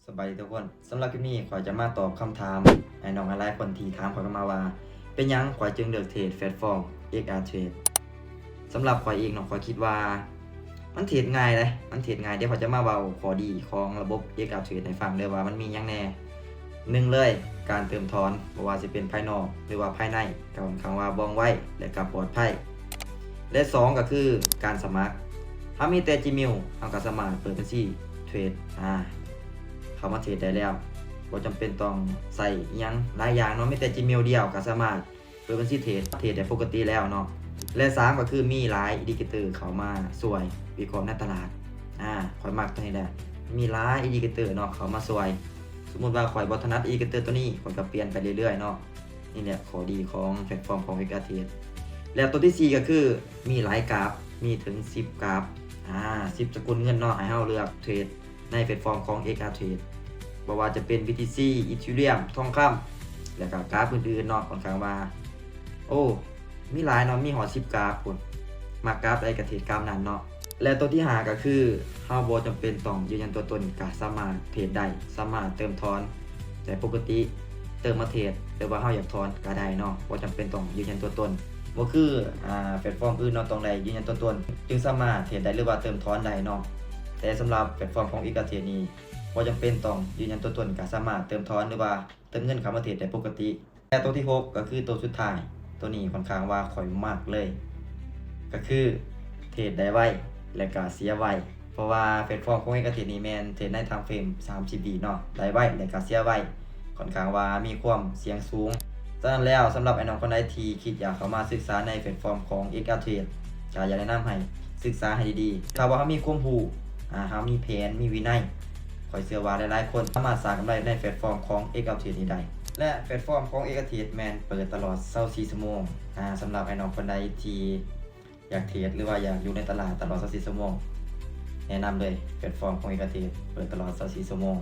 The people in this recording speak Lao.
ສະບາຍດີທຸກຄົນ, ສຳລັບຄລິບນີ້ຂ້ອຍຈະມາຕອບຄຳຖາມອ້າຍນ້ອງຫຼາຍໆຄົນທີ່ຖາມຂ້ອຍເຂົ້າມາວ່າ ເປັນຫຍັງຂ້ອຍຈຶ່ງເລືອກເທຣດແພລດຟອມ ເອັກອາເທຣດ. ສຳລັບຂ້ອຍເອງເນາະ ຂ້ອຍຄິດວ່າມັນເທຣດງ່າຍເດ້, ມັນເທຣດງ່າຍ. ດຽວຂ້ອຍຈະມາເວົ້າຂໍ້ດີຂອງລະບົບ ເອັກອາເທຣດ ໃຫ້ຟັງເດີວ່າມັນມີຫຍັງແດ່. ໜຶ່ງເລີຍ ການເຕີມຖອນ ບໍ່ວ່າຊິເປັນພາຍນອກ ຫຼືວ່າພາຍໃນ ກໍຄ່ອນຂ້າງວ່າວ່ອງໄວ ແລະກໍປອດໄພ. ແລະສອງກໍຄືການສະໝັກ, ເຮົາມີແຕ່ Gmail ເຮົາກໍສາມາດເປີດບັນຊີເທຣດ ອາ ເຂົ້າມາເທຣດໄດ້ແລ້ວ, ບໍ່ຈຳເປັນຕ້ອງໃຊ້ອີ່ຫຍັງຫຼາຍຢ່າງເນາະ, ມີແຕ່ Gmail ດຽວກໍສາມາດເປີດບັນຊີເທຣດ ເທຣດໄດ້ປົກກະຕິແລ້ວເນາະ. ແລະສາມກໍຄືມີຫຼາຍ indicator ເຂົ້າມາຊ່ວຍວິເຄາະໃນຕະຫຼາດ. ອາ ຂ້ອຍມັກຕົວນີ້ແຫຼະ, ມີຫຼາຍ indicator ເນາະ ເຂົ້າມາຊ່ວຍ. ສົມມຸດວ່າຂ້ອຍບໍ່ຖະໜັດ indicator ຕົວນີ້ ຂ້ອຍກໍປ່ຽນໄປເລື້ອຍໆເນາະ. ນີ້ແຫຼະຂໍ້ດີຂອງແພລດຟອມຂອງ ເອັກອາເທຣດ. ແລ້ວຕົວທີສີ່ກໍຄືມີຫຼາຍກາບ, ມີເຖິງສິບກາບ ອາ ສິບສະກຸນເງິນເນາະ ໃຫ້ເຮົາເລືອກເທຣດໃນແພລດຟອມຂອງ ເອັກອາເທຣດ ບໍ່ວ່າຈະເປັນ BTC Ethereum ທອງຄຳ ແລ້ວກໍກາບອື່ນໆເນາະ. ຂ້ອນຂ້າງວ່າ ໂອ້ ມີຫຼາຍເນາະ, ມີຮອດສິບກາບພຸ້ນ, ມັກກາບໃດກໍເທຣດກາບນັ້ນເນາະ. ແລະຕົວທີຫ້າກໍຄື ເຮົາບໍ່ຈຳເປັນຕ້ອງຢືນຢັນຕົວຕົນ ກໍສາມາດເທຣດໄດ້, ສາມາດເຕີມຖອນໄດ້ປົກກະຕິ, ເຕີມມາເທຣດ ຫຼືວ່າເຮົາຢາກຖອນກໍໄດ້ເນາະ, ບໍ່ຈຳເປັນຕ້ອງຢືນຢັນຕົວຕົນ. ບໍ່ຄື ອາ ແພລດຟອມອື່ນເນາະ ຕ້ອງໄດ້ຢືນຢັນຕົວຕົນ ຈຶ່ງສາມາດເທຣດໄດ້ ຫຼືວ່າເຕີມຖອນໄດ້ເນາະ. ແຕ່ສຳລັບແພລດຟອມຂອງ ເອັກອາເທຣດ ນີ້ ບໍ່ຈຳເປັນຕ້ອງຢືນຢັນຕົວຕົນ ກໍສາມາດເຕີມຖອນ ຫຼືວ່າເຕີມເງິນເຂົ້າມາເທຣດໄດ້ປົກກະຕິ. ແລະໂຕທີຫົກກໍຄືໂຕສຸດທ້າຍ, ໂຕນີ້ຂ້ອນຂ້າງວ່າຂ້ອຍມັກເລີຍ ກໍຄືເທຣດໄດ້ໄວ ແລະກະເສຍໄວ. ເພາະວ່າແພລດຟອມຂອງ ເອັກອາເທຣດ ນີ້ແມ່ນເທຣດໃນທາມເຟຣມສາມສິບວິເນາະ, ໄດ້ໄວ ແລະກະເສຍໄວ, ຂ້ອນຂ້າງວ່າມີຄວາມສ່ຽງສູງ. ສະນັ້ນແລ້ວ ສຳລັບອ້າຍນ້ອງຄົນໃດທີ່ຄິດຢາກເຂົ້າມາສຶກສາໃນແພລດຟອມຂອງ ເອັກອາເທຣດ ກໍຢາກແນະນຳໃຫ້ສຶກສາໃຫ້ດີໆ. ຖ້າວ່າເຮົາມີຄວາມຮູ້ ອາ ເຮົາມີແຜນ ມີວິໄນ, ຂ້ອຍເຊື່ອວ່າຫຼາຍໆຄົນສາມາດສ້າງກຳໄລໃນແພລດຟອມຂອງ ເອັກອາເທຣດ ນີ້ໄດ້. ແລະແພລດຟອມຂອງ ເອັກອາເທຣດ ແມ່ນເປີດຕະຫຼອດຊາວສີ່ຊົ່ວໂມງ. ອາ ສຳລັບອ້າຍນ້ອງຄົນໃດທີ່ຢາກເທຣດ ຫຼືວ່າຢາກຢູ່ໃນຕະຫຼາດຕະຫຼອດຊາວສີ່ຊົ່ວໂມງ, ແນະນຳເລີຍ ແພລດຟອມຂອງ ເອັກອາເທຣດ ເປີດຕະຫຼອດຊາວສີ່ຊົ່ວໂມງ.